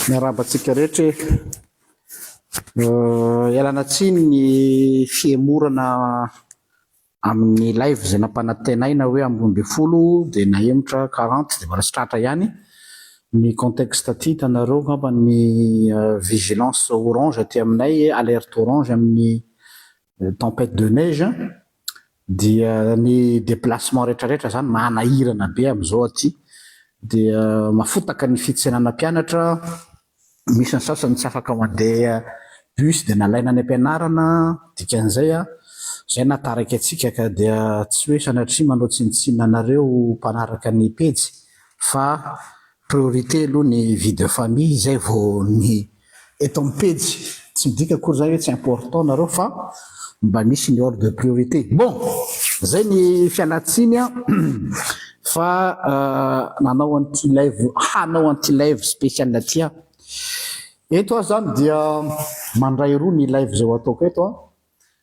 Miarahaba antsika rehetra e. Ialana tsiny ny fihemorana amin'ny live izay nampanantenaina hoe amin'ny 12 dia nahemotra 40 dia mbola tsy tratra ihany. Ny contexte aty hitanareo angamba ny vigilance orange aty aminay, alerte orange amin'ny tempête de neige dia ny déplacement rehetrarehetra zany manahirana be amin'izao aty, dia mafotaka ny fitsenana mpianatra, misy ny sasany tsy afaka mandeha bus dia nalaina any am-pianarana, dikan'izay a zay nahataraiky antsika ka dia tsy hoe sanatria manao tsinontsinona anareo mpanaraka ny pejy fa priorité aloha ny vie de famille zay vao ny eto amin'ny pejy. Tsy midika akory zany hoe tsy important nareo fa mba misy ny ordre de priorité. Bon, zay ny fialantsiny a fa nanao an'ity live, hanao an'ity live spécial aty aho. Eto aho zany dia mandray roa ny live izay ho ataoko eto a,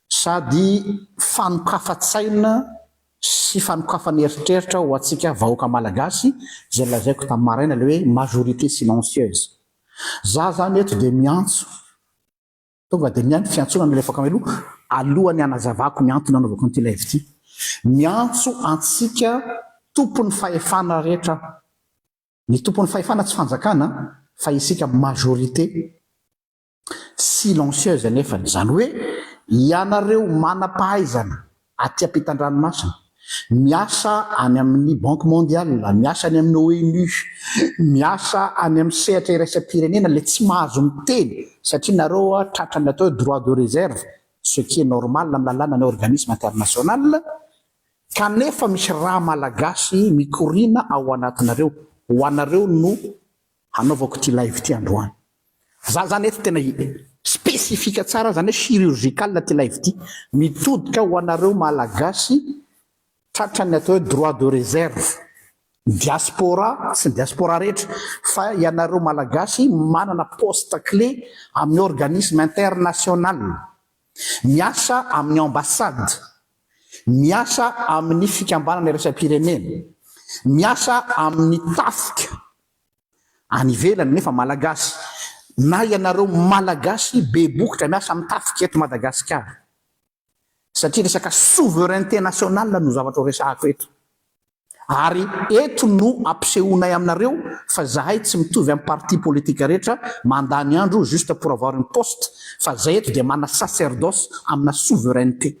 sady fanokafa-tsaina sy fanokafana eritreritra ho antsika vahoaka malagasy izay lazaiko tamin'ny maraina ilay hoe majorité silencieuse. Za zany eto dia miantso, tonga dia miantso fiantsoana no alefako aloha, alohan'ny hanazavako ny antony nanaovako an'ity live ity. Miantso antsika tompon'ny fahefana rehetra aho. Ny tompon'ny fahefana tsy fanjakana fa isika majorité silencieuse anefany, izany hoe ianareo manam-pahaizana aty ampitan-dranomasina, miasa any amin'ny Banque mondiale, miasa any amin'ny ONU, miasa any amin'ny sehatra iraisam-pirenena ilay tsy mahazo miteny satria nareo tratran'ny atao hoe droit de réserve, ce qui est normal amin'ny lalàna ny organisme international, kanefa misy rà malagasy mikoriana ao anatinareo, ho anareo no hanaovako ity live ity androany. Za zany eto tena spécifique tsara zany hoe chirurgical ity live ity. Mitodika ho anareo malagasy tratran'ny atao hoe droit de réserve. Diaspora, tsy ny diaspora rehetra fa ianareo malagasy manana poste clé amin'ny organisme international, miasa amin'ny ambassade, miasa amin'ny fikambanana iraisam-pirenena, miasa amin'ny tafika any ivelany nefa malagasy, na ianareo malagasy be bokotra miasa amin'ny tafika eto Madagasikara, satria resaka souveraineté nationale no zavatra ho resahako eto, ary eto no ampisehoanay aminareo fa zahay tsy mitovy amin'ny parti politique rehetra mandany andro juste pour avoir une poste, fa zay eto dia mana sacerdoce amina souveraineté.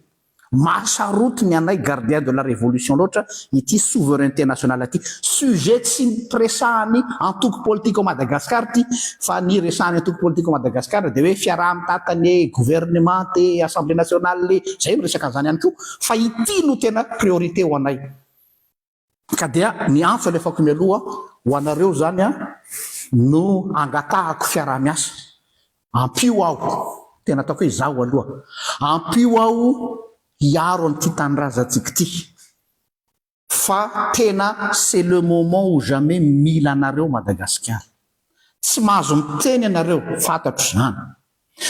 Mahasarotiny ny anay gardien de la révolution loatra ity souveraineté nationale ity. Sujet tsy resahan'ny antoko politique ao Madagascar ity fa ny resahan'ny antoko politique ao Madagascar dia hoe fiaraha-mitantana e, gouvernement e, assemblée nationale e, zay miresaka an'izany ihany koa fa ity no tena priorité ho anay. Ka dia ny antso alefako mialoha ho anareo zany no angatahako fiaraha-miasa. Ampio aho, tena ataoko hoe izaho aloha, ampio aho hiaro an'ity tanindrazantsika ity fa tena c'est le moment ou jamais mila anareo Madagasikara. Tsy mahazo miteny ianareo, fantatro izany.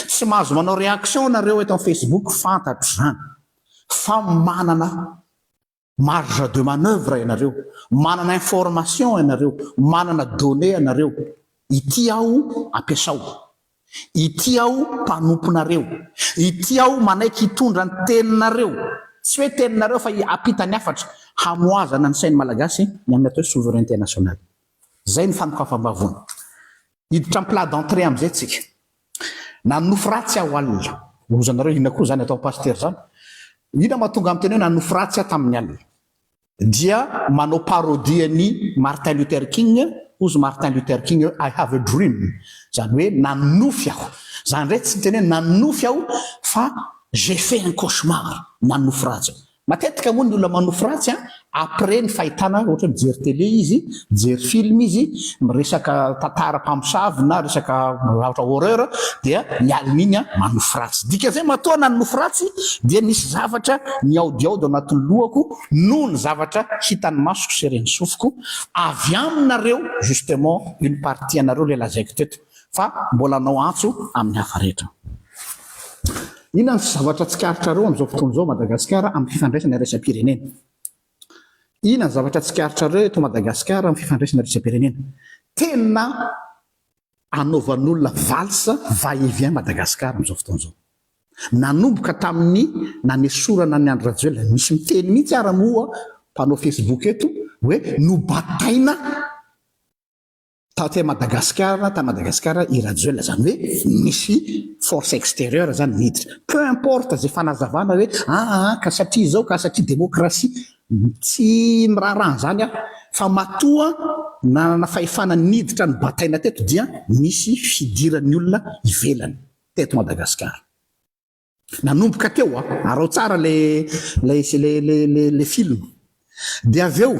Tsy mahazo manao réaction ianareo eto amin'ny Facebook, fantatro izany. Fa manana marge de manoeuvre ianareo, manana information ianareo, manana données ianareo. Ity aho ampiasao. Ity aho mpanomponareo. Ity aho manaiky hitondra ny teninareo. Tsy hoe teninareo fa hampita ny hafatra, hamohazana ny sain'ny Malagasy ny amin'ny atao hoe souveraineté nationale. Izay ny fanokafam-bavony. Hiditra amin'ny plat d'entrée amin'izay tsika. Nanonofy ratsy aho alina. Lozanareo inona koa izany atao pasitera izany? Inona mahatonga miteny hoe nanonofy ratsy aho tamin'ny alina? Dia manao parodie an'i Martin Luther King, hozy Martin Luther King hoe I have a dream. Izany hoe nanonofy aho. Izany indray tsy miteny hoe nanonofy aho fa j'ai fait un cauchemar, nanonofy ratsy aho. Matetika moa ny olona manofy ratsy an, après ny fahitana ohatra hoe mijery télé izy, mijery film izy, miresaka tantara mpamosavy na resaka zavatra horreur dia ny alin'iny an manofy ratsy. Dikan'izay matoa nanonofy ratsy dia nisy zavatra nihaodihaody ao anatin'ny lohako noho ny zavatra hitan'ny masoko sy ren'ny sofiko avy aminareo justement une partie anareo ilay lazaiko teto fa mbola hanao antso amin'ny hafa rehetra. Inona ny zavatra tsikaritrareo amin'izao fotoana izao Madagasikara amin'ny fifandraisana iraisam-pirenena? Inona ny zavatra tsikaritrareo eto Madagasikara amin'ny fifandraisana iraisam-pirenena? Tena. Anaovan'olona valse va et vient Madagascar amin'izao fotoana izao. Nanomboka tamin'ny nanesorana an'i Andry Rajoelina, misy miteny mihitsy ara moa mpanao Facebook eto hoe nobataina taty Madagasikara, ta Madagasikara i Rajoelina, izany hoe nisy force extérieure izany niditra. Peu importe izay fanazavana hoe aa ka satria izao ka satria démocratie, tsy miraharaha an'izany aho fa matoa nanana fahefana niditra nobataina teto dia nisy fidiran'ny olona ivelany teto Madagasikara. Nanomboka teo a, araho tsara le le le le le le film. Dia avy eo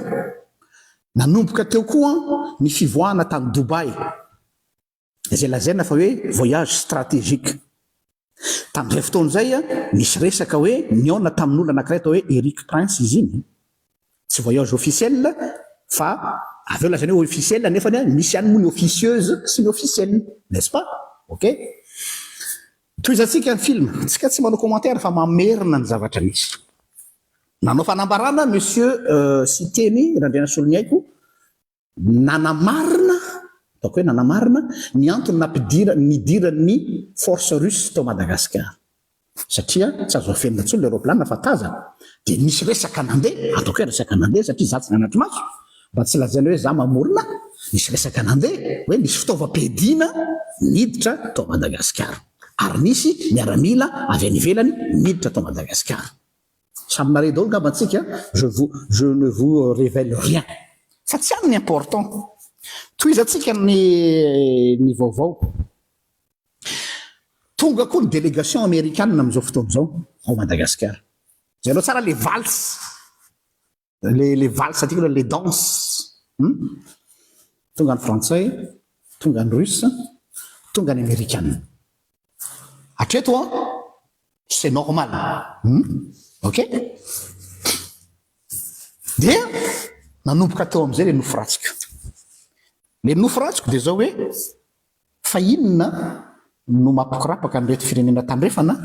nanomboka teo koa ny fivoahana tany Dubaï izay lazaina fa hoe voyage stratégique. Tamin'izay fotoana izay nisy resaka hoe nihaona tamin'olona anankiray atao hoe Eric Prince izy iny. Tsy voyage officiel fa avy eo lazaina hoe officiel nefany misy ihany moa ny officieuse sy ny officiel, n'est-ce pas? Ok. Tohizantsika ny film, tsika tsy manao commentaire fa mamerina ny zavatra misy. Nanao fanambarana Monsieur Siteny Randrianasoloniaiko nanamarina, ataoko hoe nanamarina, ny antony nampidira, nidiran'ny force russe tao Madagasikara. Satria tsy azo afenina intsony ilay roplanina fa tazana. Dia nisy resaka nandeha, ataoko hoe resaka nandeha satria izaho tsy nanatri-maso, mba tsy lazaina hoe izaho mamorona, nisy resaka nandeha hoe nisy fitaovam-piadiana niditra tao Madagasikara. Ary nisy miaramila avy any ivelany niditra tao Madagasikara. Samy nare daholo ngamba antsika, je vous, je ne vous révèle rien. Fa tsy any ny important. Tohizantsika ny ny vaovao. Tonga koa ny délégation amerikana amin'izao fotoana izao ao Madagasikara. Jereo tsara le valse. Le le valse aty le danse. Tonga ny frantsay, tonga ny russe, tonga ny amerikana. Hatreto an, c'est normal. Ok? Dia nanomboka teo amin'izay le nofy ratsiko. Le nofy ratsiko dia zao hoe fa inona no mampikorapaka an'ireto firenena tandrefana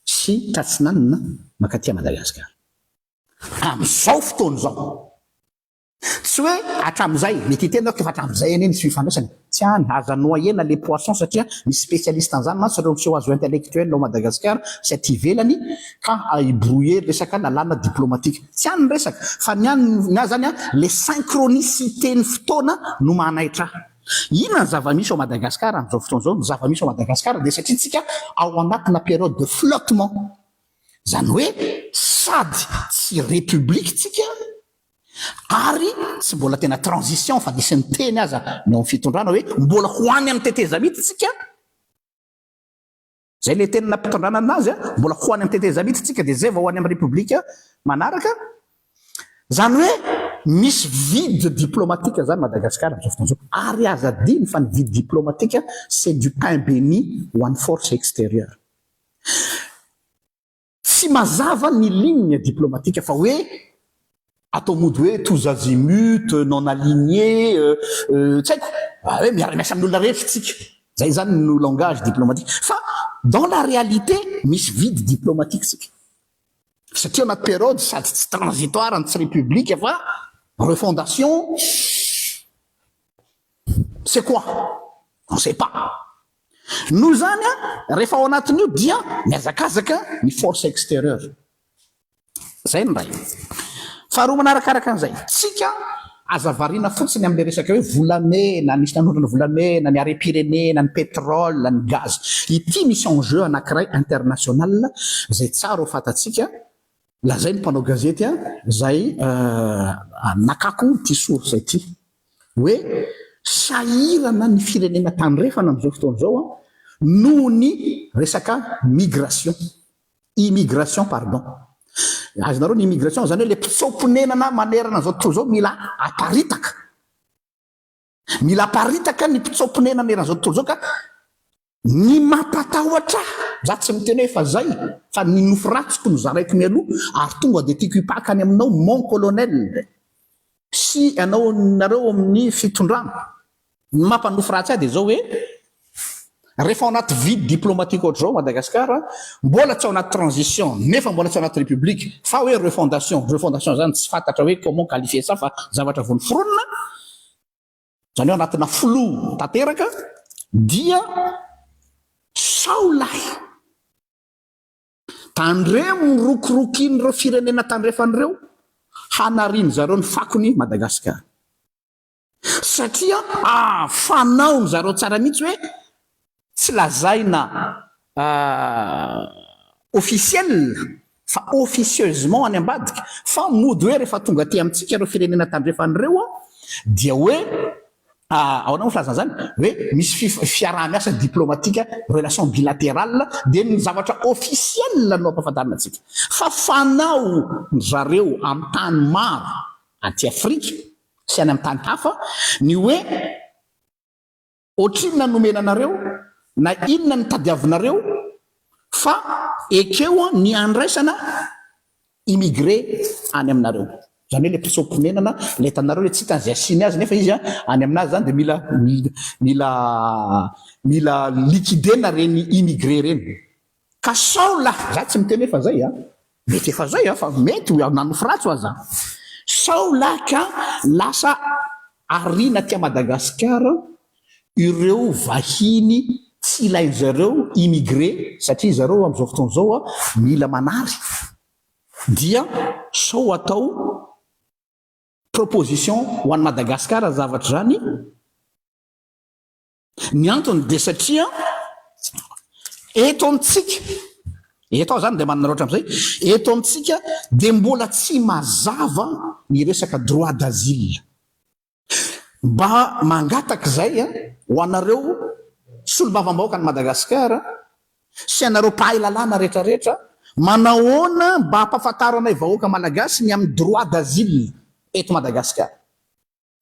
sy tatsinanana mankaty Madagasikara? Amin'izao fotoana izao. Tsy hoe hatramin'izay, mety hiteny aho fa hatramin'izay anie nisy fifandraisana. Tsy any, aza noyer-na les poissons satria misy spécialiste an'izany mantsy ireo miseho azy ho intellectuel ao Madagasikara sy aty ivelany ka hi-brouiller resaka lalàna diplomatique. Tsy any ny resaka fa ny any, ny ahy zany an, le synchronicité ny fotoana no manaitra ahy. Inona ny zava-misy ao Madagasikara amin'izao fotoana izao? Ny zava-misy ao Madagasikara dia satria tsika ao anatina période de flottement. Izany hoe sady tsy république tsika ary tsy mbola tena transition fa nisy niteny aza ny ao amin'ny fitondrana hoe mbola ho any amin'ny tetezamita tsika. Zay le teny nampitondrana anazy a, mbola ho any amin'ny tetezamita tsika dia zay vao ho any amin'ny république manaraka. Zany hoe misy vide diplomatique zany Madagascar amin'izao fotoana izao. Ary aza adino fa ny vide diplomatique c'est du pain béni ho an'ny force extérieure. Tsy mazava ny ligne diplomatique fa hoe atao mody hoe tous azimuts, non aligné, tsy haiko, hoe miara-miasa amin'olona rehetra tsika. Zay zany no langage diplomatique. Fa dans la réalité misy vide diplomatique tsika. Satria anaty période sady tsy transitoire no tsy république fa refondation, c'est quoi? On sait pas. Noho izany, rehefa ao anatin'io dia mihazakazaka ny force extérieure. Izay ny iray. Faharoa manarakaraka an'izay, tsika aza variana fotsiny amin'ilay resaka hoe volamena, nisy nanondrana volamena, ny harem-pirenena, ny pétrole, ny gaz. Ity misy enjeu anankiray international izay tsara ho fantatsika, lazain'ny mpanao gazety izay nakako ity source ity. Hoe sahirana ny firenena tandrefana amin'izao fotoana izao noho ny resaka migration, immigration pardon. Azonareo ny immigration izany hoe ilay mpitsoa-ponenana manerana an'izao tontolo izao mila aparitaka. Mila aparitaka ny mpitsoa-ponenana eran'izao tontolo izao ka ny mampatahotra ahy, za tsy miteny hoe efa zay fa ny nofy ratsiko no zaraiko mialoha ary tonga dia tiako hipaka any aminao mon colonel sy ianao nareo amin'ny fitondrana. Ny mampanofy ratsy ahy dia izao hoe rehefa ao anaty vide diplomatique ohatr'izao Madagascar, mbola tsy ao anaty transition nefa mbola tsy ao anaty république fa hoe refondation, refondation zany tsy fantatra hoe comment qualifier ça fa zavatra vao noforonina, izany hoe anatina flou tanteraka. Dia sao lahy tandremo ny rokorokin'ireo firenena tandrefana ireo hanariany zareo ny fakony Madagasikara. Satria fanaony zareo tsara mihitsy hoe tsy lazaina officiel fa officieusement any ambadika fa mody hoe rehefa tonga aty amintsika ireo firenena tandrefana ireo dia hoe ahoana moa filazana izany hoe misy fiaraha-miasa diplomatique, relation bilatérale, dia ny zavatra officiel no ampahafantarina antsika fa fanao zareo amin'ny tany maro aty Afrika sy any amin'ny tany hafa ny hoe ohatrinona no omena anareo na inona no tadiavinareo fa ekeo ny andraisana immigré any aminareo. Izany hoe ilay mpitsoa-ponenana, ilay hitanareo ilay tsy hitany izay asiany azy nefa izy any aminazy izany dia mila mila mila liquider-na ireny immigré ireny. Ka sao lahy, za tsy miteny hoe efa zay a, mety efa zay a, fa mety ho nanofy ratsy aza, sao lahy ka lasa ariana aty Madagasikara ireo vahiny tsy ilain-zareo immigré satria zareo amin'izao fotoana izao a mila manary dia sao atao proposition ho an'i Madagasikara zavatra izany. Ny antony dia satria eto amintsika, eto aho izany dia manana loatra amin'izay, eto amintsika dia mbola tsy mazava ny resaka droit d'asile. Mba mangataka izay ho anareo solombavambahoakan'i Madagasikara sy anareo mpahay lalàna rehetrarehetra, manahoana mba hampafantaro anay vahoaka malagasy ny amin'ny droit d'asile eto Madagasikara.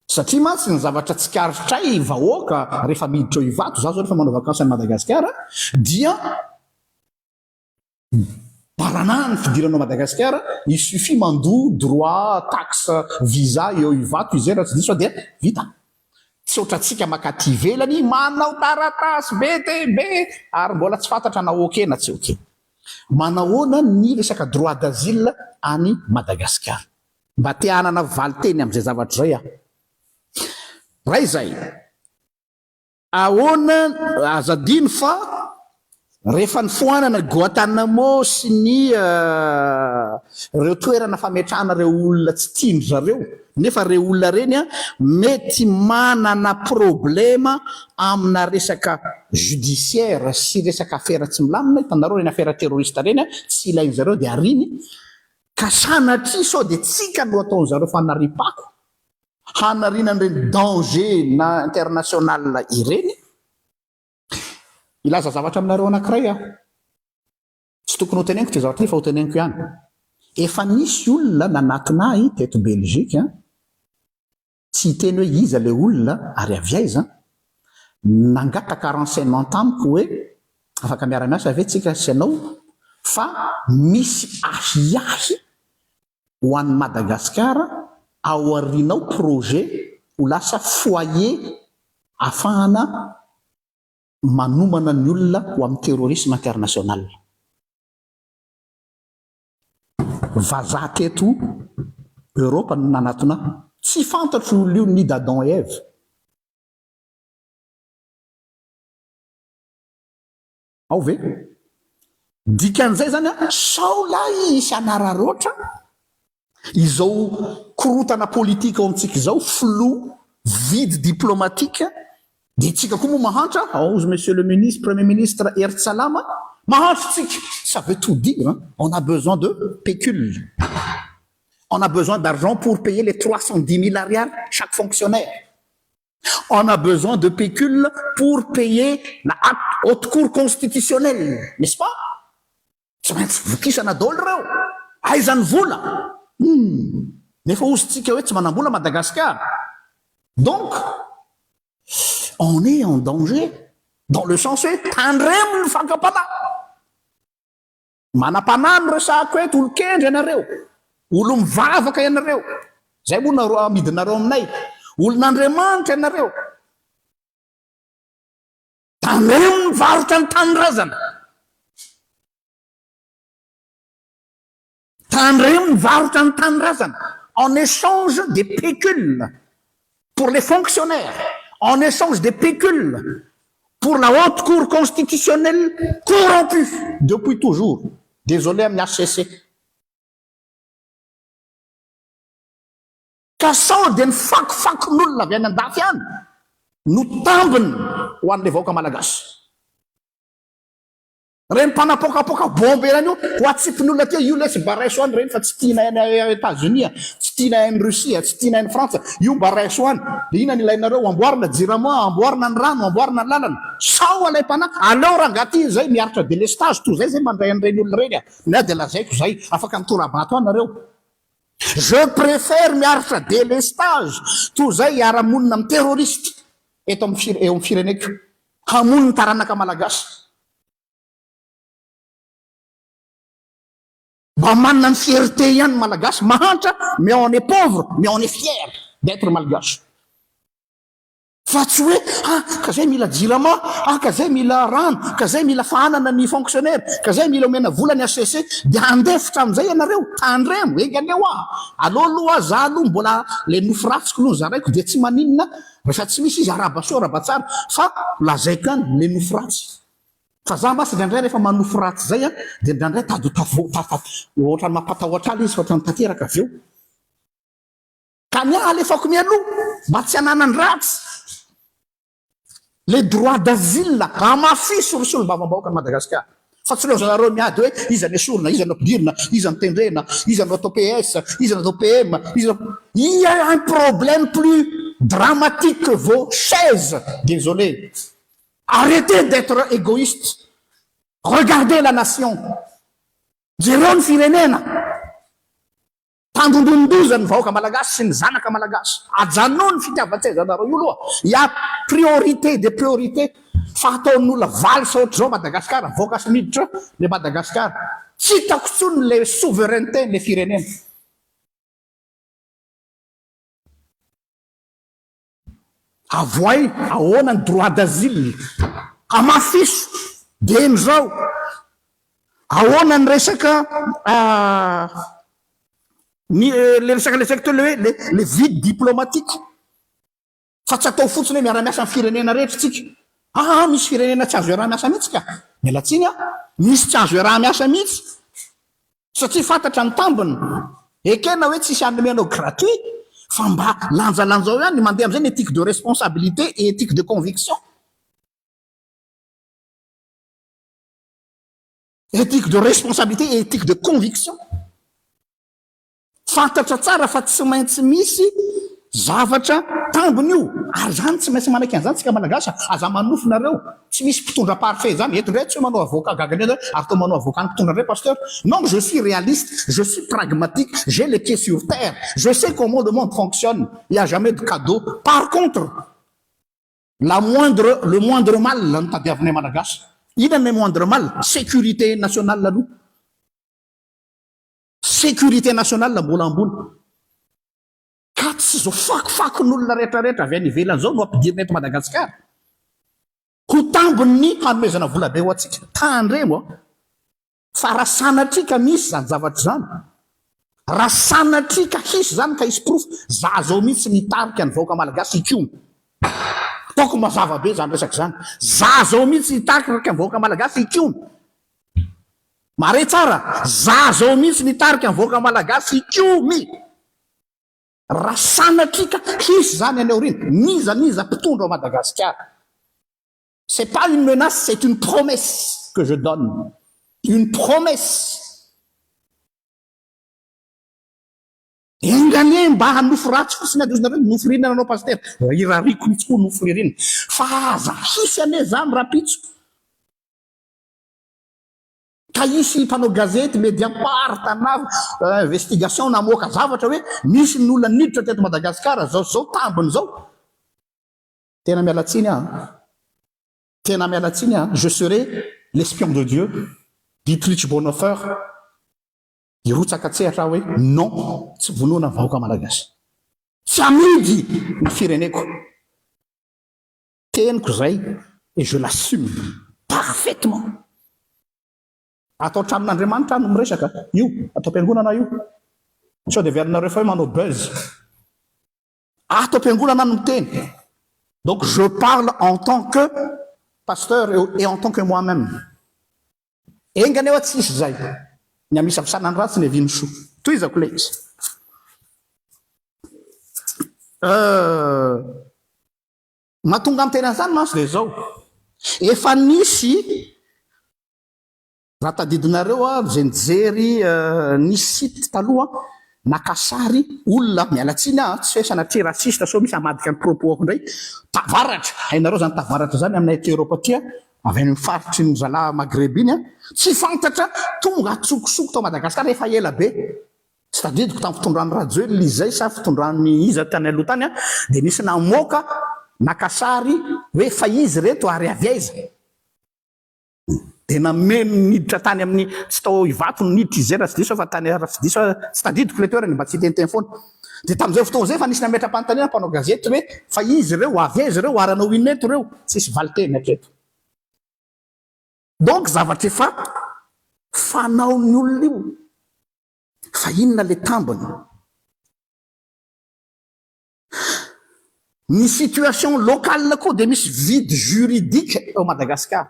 Satria mantsy ny zavatra tsikaritray vahoaka rehefa miditra eo Ivato, za zao rehefa manao vakansy any Madagasikara dia baranahany ny fidirana ao Madagasikara, il suffit mandoa droit, taxe, visa eo Ivato izay raha tsy diso aho dia vita. Tsy ohatrantsika makaty ivelany manao taratasy be dia be ary mbola tsy fantatra na ok na tsy ok. Manahoana ny resaka droit d'asile any Madagasikara? Mba te hanana valinteny amin'izay zavatra izay aho. Ray izay. Ahoana, aza adino fa rehefa nifoanana Guantanamo sy ny ireo toerana fametrahana ireo olona tsy tian-dry zareo, nefa ireo olona ireny mety manana problema amina resaka judiciaire sy resaka afera tsy milamina, hitanareo ireny afera terroriste ireny, tsy ilain-dry zareo dia ariany. Ka sanatria sao dia tsika no ataon'zareo fanariam-pako hanariana an'ireny danger na international ireny. Hilaza zavatra aminareo anankiray aho. Tsy tokony ho teneniko ity zavatra ity fa ho teneniko ihany. Efa nisy olona nanatona ahy teto Belgique, Tsy hiteny hoe iza ilay olona ary avy aiza, nangataka renseignement tamiko hoe afaka miara-miasa ve tsika sy ianao fa misy ahiahy ho an'i Madagasikara aorianao projet ho lasa foyer afahana manomana ny olona ho amin'ny terrorisme international. Vazaha teto Europe no nanatona ahy. Tsy fantatro io olona io ni d'Adam et Eve. Ao ve? Dikan'izay zany an, sao lahy hisy hanararaotra izao korontana politika ao amintsika izao, flou, vide diplomatique, Dia tsika koa moa mahantra, aozy monsieur le ministre, premier ministre Hery Tsalama, mahantra tsika, ça veut tout dire hein, on a besoin de pécule, on a besoin d'argent pour payer les 310 000 ariary chaque fonctionnaire, on a besoin de pécule pour payer la haute cour constitutionnelle, n'est-ce pas? Tsy maintsy vokisana daholo ireo. Aiza ny vola? Humm. Nefa hozy tsika hoe tsy manambola Madagascar. Donc, on est en danger dans le sens hoe tandremo ny fakam-panahy. Manam-panahy no resahako eto, olon-kendry ianareo, olo-mivavaka ianareo. Zay moa no amidinareo aminay. Olon'Andriamanitra ianareo. Tandremo ny varotra ny tanindrazana. Tandremo ny varotra ny tanindrazana en échange des pécules pour les fonctionnaires, en échange des pécules. Pour la haute cour constitutionnelle corrompue depuis toujours. Désolé amin'ny HCC. Ka sao dia ny fakofakon'olona avy any andafy any no tambiny ho an'ilay vahoaka malagasy. Ireny mpanapoakapoaka bombe ireny io ho atsipin'ny olona aty io lesy mba raiso any ireny fa tsy tianay any Etats-Unis, tsy tianay any Russie, tsy tianay any Frantsa, io mba raiso any. Dia inona no ilainareo? Amboarina jirama, amboarina ny rano, amboarina ny lalana. Sao alaim-panahy, aleo rangahy ty izay miaritra délestage toy izay izay mandray an'ireny olona ireny a. Ny ahy dia lazaiko izay, afaka mitora-bato any nareo. Je préfère miaritra délestage toy izay hiara-monina amin'ny terroriste eto amin'ny eo amin'ny fireneko. Hamono ny taranaka malagasy. Mba manana ny fierté ihany ny malagasy, mahantra mais on est pauvre mais on est fier d'etre malgache. Fa tsy hoe ah ka zay mila jirama, ah ka zay mila rano, ka zay mila fahanana ny fonctionnaire, ka zay mila omena vola ny HCC dia handefitra amin'izay ianareo, tandremo, enga anie hoa, aleo aloha za aloha mbola le nofy ratsiko aloha zaraiko dia tsy maninona Rehefa tsy misy izy arahaba soa arahaba tsara fa lazaiko ihany le nofy ratsy. Fa za mantsy indraindray rehefa manofy ratsy zay an dia indraindray tady ho tavo tata ohatran'ny mampatahotra ahy le izy fa ohatran'ny tanteraka avy eo. Ka ny ahy alefako mialoha mba tsy hananany ratsy. Le droit d'asile hamafiso ry solombavambahoakan'i Madagasikara. Fa tsy laozanareo miady hoe iza no esorina, iza no ampidirina, iza no tendrena, iza no atao PS, iza no atao PM, iza no. Il y a un problème plus dramatique que vos chaises, désolé. Arrêtez d'etre égoïste. Regardez la nation. Jereo ny firenena. Tandindomin-doza ny vahoaka malagasy sy ny zanaka malagasy. Ajanony ny fitiavan-tsezanareo io aloha. Il y a priorité des priorités fa ataon'olona valsa ohatr'izao Madagascar, avoaka sy miditra le Madagascar. Tsy hitako intsony le souveraineté le firenena. Avoay ahoana ny droit d'asile? Hamafiso dieny izao. Ahoana ny resaka ny le resaka le secteur le hoe le le vide diplomatique fa tsy atao fotsiny hoe miara-miasa amin'ny firenena rehetra tsika. Aa misy firenena tsy azo iaraha-miasa mihitsy ka. Miala tsiny aho. Misy tsy azo iaraha-miasa mihitsy. Satria fantatra ny tambiny. Ekena hoe tsisy hanome anao gratuit fa mba lanjalanjao ihany ny mandeha amin'izay ny éthique de responsabilité et éthique de conviction. Éthique de responsabilité et éthique de conviction. Fantatra tsara fa tsy maintsy misy zavatra tambiny io ary zany tsy maintsy manaiky an'izany tsika malagasy a! Aza manofy nareo, tsy misy mpitondra parfait zany, eto ndray tsy hoe manao avocat gaga ndray zany ary toa manao avocat ny mpitondra ndray pasteur, non je suis réaliste, je suis pragmatique, j'ai les pieds sur terre, je sais comment le monde fonctionne, il y a jamais de cadeau, par contre la moindre le moindre mal no tadiavinay malagasy, inona ny moindre mal? Sécurité nationale aloha. Sécurité nationale mbola ambony. Ka tsy izao fakofakon'olona rehetra rehetra avy any ivelany izao no ampidirina eto Madagasikara. Ho tambin'ny hanomezana vola be ho antsika. Tandremo a! Fa raha sanatria ka misy izany zavatra izany, raha sanatria ka hisy izany ka hisy porofo, za zao mihitsy nitarika ny vahoaka malagasy hikomy. Ataoko mazava be izany resaka izany. Za zao mihitsy nitarika ny vahoaka malagasy hikomy. Mare tsara, za zao mihitsy nitarika ny vahoaka malagasy hikomy. Raha sanatria ka hisy zany any aoriana, n'iza n'iza mpitondra ao Madagasikara. C'est pas une menace, c'est une promesse que je donne. Une promesse. Enga anie mba hanofy ratsy fotsiny aza nareo, nofy ririnina nanao pasitera. Irariako mihitsy koa nofy ririnina. Fa aza hisy anie zany rahampitso. Ka hisy mpanao gazety, Mediapart na investigation namoaka zavatra hoe nisy ny olona niditra teto Madagasikara zao sy zao tambiny zao. Tena miala tsiny aho an. Tena miala tsiny aho an. Je serai l'espion de Dieu, Dietrich Bonhoeffer. Hirotsaka an-tsehatra aho hoe non, tsy vonoina ny vahoaka malagasy. Tsy amidy ny fireneko. Teniko izay et je l'assume parfaitement. Ato an-tranon'Andriamanitra aho no miresaka io, ato am-piangonana io. Sao dia heverinareo fa hoe manao buzz. Ato am-piangonana aho no miteny. Donc je parle en tant que. pasteur et en tant que moi même. Enga anie hoa tsy hisy izay. Ny amisavisana ny ratsy ny avian'ny soa. Tohizako ilay izy. Euh, mahatonga ny tena an'izany mantsy dia izao. Efa nisy Raha tadidinareo ary izay nijery ny site taloha naka sary olona, miala tsiny aho an, tsy hoe sanatria raciste sao misy hamadika ny propos-ko indray, tavaratra, hainareo izany tavaratra izany aminay aty Europe aty an, avy any amin'ny faritry ny zalahy Maghreb iny an, tsy fantatra tonga an-tsokosoko tao Madagascar efa ela be, tsy tadidiko tamin'ny fitondran'i Rajoelina izy izay sa fitondran'i iza tany aloha tany an, dia nisy namoaka naka sary hoe fa izy ireto ary avy aiza? Dia nameno niditra tany amin'ny, tsy tao Ivato no niditra izy izay raha tsy diso aho fa tany raha tsy diso aho, tsy tadidiko ilay toerana e, mba tsy hiteniteny foana. Dia tamin'izay fotoana izay efa nisy nametra-panontaniana mpanao gazety hoe fa izy ireo, avy aiza ireo ary hanao inona eto ireo? Tsisy valin-teny hatreto. Donc zavatra efa fanaon'ny olona io. Fa inona ilay tambiny? Ny situation locale koa dia misy vide juridique eo Madagascar.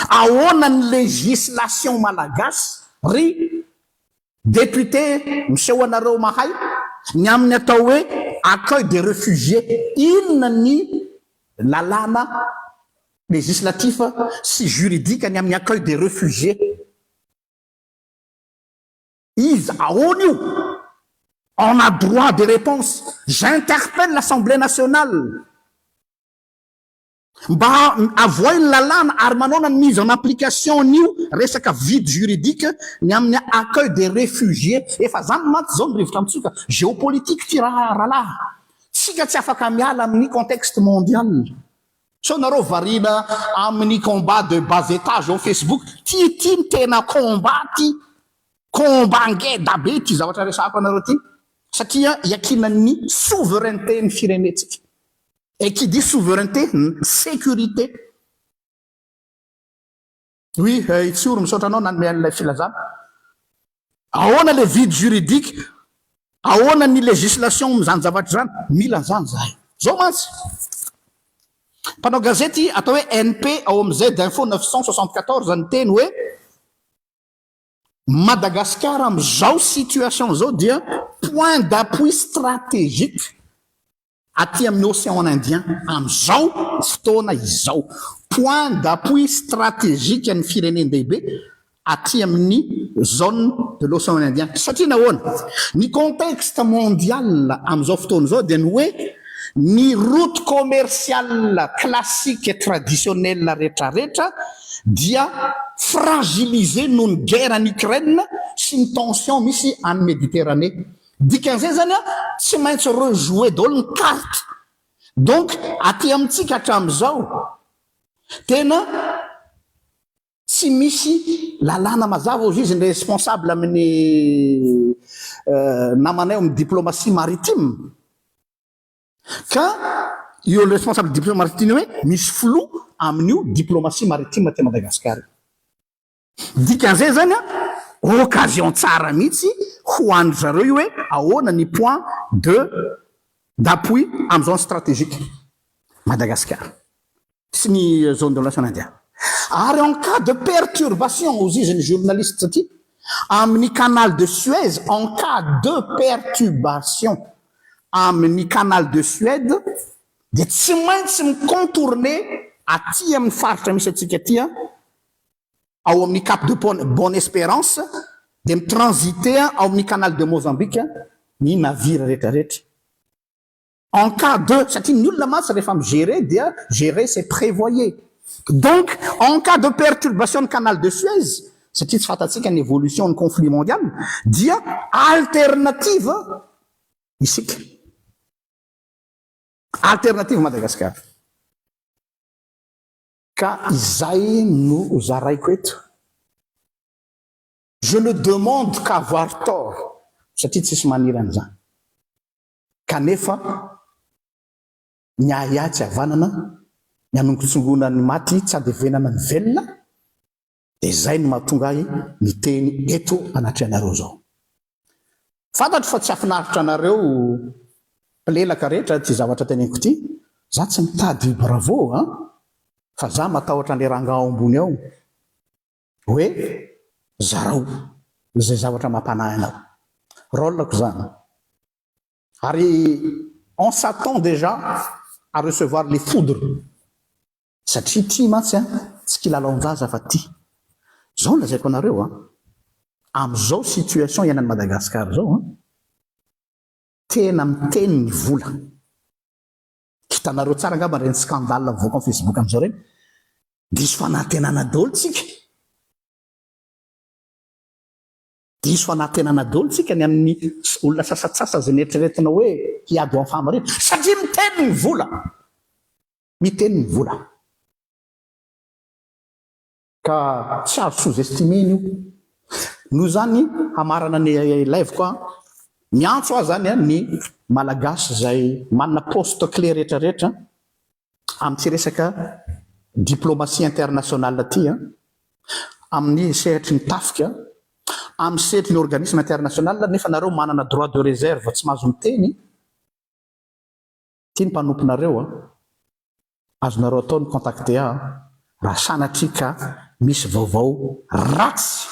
Ahoana ny législation malagasy ry député miseho anareo mahay ny amin'ny atao hoe accueil des refugiés? Inona ny lalàna législatif sy juridique ny amin'ny accueil des refugiés? Iza? Ahoana io? On a droit de réponse. J'interpelle l'Assemblée nationale mba avoahy ny lalàna ary manaona ny mise en application an'io resaka vide juridique ny amin'ny accueil des réfugiés. Efa zany mantsy zao ny rivotra mitsoka. Géopolitique ity rahalahy. Tsika tsy afaka miala amin'ny contexte mondial. Sao nareo variana amin'ny combat de bas étage ao Facebook, ty ty ny tena combat ty, combat ngeda be ty zavatra resahako anareo ty, satria iankinan'ny souveraineté ny firenentsika, et qui dit souveraineté, sécurité. Oui, Itsiory, misaotra anao nanome an'ilay filazana. Ahoana le vide juridique? Ahoana ny législation amin'izany zavatra izany? Mila an'izany izahay. Izao mantsy, mpanao gazety atao hoe NP ao amin'ny Z-Info 974 niteny hoe Madagasikara amin'izao situation izao dia point d'appui stratégique aty amin'ny Ocean Indien amin'izao fotoana izao. Point d'appui stratégique ny firenen-dehibe aty amin'ny zone de l'Ocean Indien. Satria nahoana? Ny contexte mondial amin'izao fotoana izao dia ny hoe ny route commerciale classique et traditionnelle retraretra dia fragilisée noho ny guerre any Ukraine sy ny tension misy any Méditerranée. Dikan'izay zany an, tsy maintsy rejouer daholo ny carte. Donc aty amintsika hatramin'izao tena tsy misy lalàna mazava hozy izy ny responsable amin'ny namanay ao amin'ny diplomatie maritime. Ka io responsable diplomatie maritime io hoe misy flou amin'io diplomatie maritime aty Madagasikara io. Dikan'izay zany an, occasion tsara mihitsy ho an-dry zareo io hoe ahoana ny point de d'appui amin'ny zone stratégique Madagasikara sy ny zone de l'Océan Indien. Ary en cas de perturbation, hozy izy ny journaliste ity, amin'ny canal de Suez, en cas de pertubation amin'ny canal de Suède dia tsy maintsy mi-contourner aty amin'ny faritra misy antsika aty an, ao amin'ny Cap de Bonne Espérance dia mi-transiter ao amin'ny Canal de Mozambique ny navire rehetra rehetra. En cas de, satria ny olona mantsy rehefa mi-gérer dia gérer c'est prévoyer. Donc en cas de perturbation ny Canal de Suez, satria tsy fantatsika ny évolution ny conflit mondial, dia alternative isika. Alternative Madagascar. Ka izay no ho zaraiko eto. Je ne demande qu'à avoir tort satria tsisy maniry an'izany. Kanefa ny ahiahy tsy havanana, ny hanongotsongoana ny maty tsy handevenana ny velona, dia izay no mahatonga ahy miteny eto anatrehanareo izao. Fantatro fa tsy hafinaritra anareo mpilelaka rehetra ity zavatra teneniko ity, za tsy mitady bravo an! Fa za matahotra an'le rangaha ao ambony ao hoe zarao izay zavatra mampanahy anao. Rôle-ko zany. Ary on s'attend déjà à recevoir les foudres. Satria ty mantsy an, tsy kilalaon-jaza fa ty. Zao no lazaiko anareo an, amin'izao situation iainan'i Madagascar zao an, tena miteny ny vola. Hitanareo tsara angamba ireny scandale mivoaka amin'ny Facebook amin'izao ireny. Diso fanantenana daholo tsika. Diso fanantenana daholo tsika ny amin'ny olona sasatsasa izay neritreretina hoe hiady ho amin'ny fahamarinana. Satria miteny ny vola. Miteny ny vola. Ka tsy azo sous-estimer-na io. Noho izany, hamarana ny live-ko aho, miantso aho izany ny Malagasy izay manana poste clé rehetra rehetra amin'ity resaka diplomatie internationale ity, amin'ny sehatry ny tafika, amin'ny sehatry ny organisme international nefa nareo manana droit de réserve tsy mahazo miteny, Ity ny mpanomponareo a! Azonareo atao ny contacter ahy raha sanatria ka misy vaovao ratsy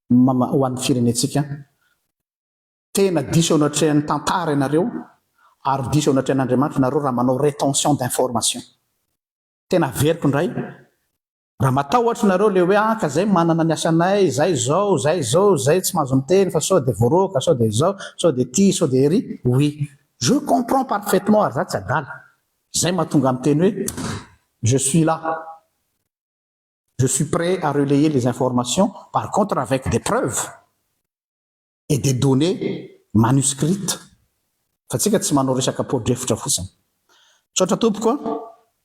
ho an'ny firenentsika. Tena diso eo anatrehan'ny tantara ianareo ary diso eo anatrehan'Andriamanitra ianareo raha manao rétention d'information. Tena averiko indray, Raha matahotra nareo le hoe ah ka zay manana ny asanay, zay zao, zay zao, zay tsy mahazo miteny fa sao de voaroaka, sao de zao, sao de ty, sao de ery, oui je comprends parfaitement ary za tsy adala, zay mahatonga ahy miteny hoe je suis là, je suis prêt à relayer les informations par contre avec des preuves et des données manuscrites fa tsika tsy manao resaka podrefitra fotsiny. Misaotra tompoko a!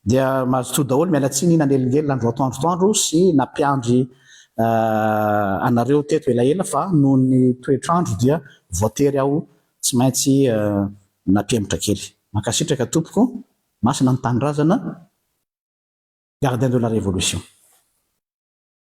Dia mazotoa daholo, miala tsiny nanelingelina andro atoandro toandro sy nampiandry anareo teto elaela fa noho ny toetr'andro dia voatery aho tsy maintsy nampihemotra kely. Mankasitraka tompoko, masina ny tanindrazana, gardien de la révolution.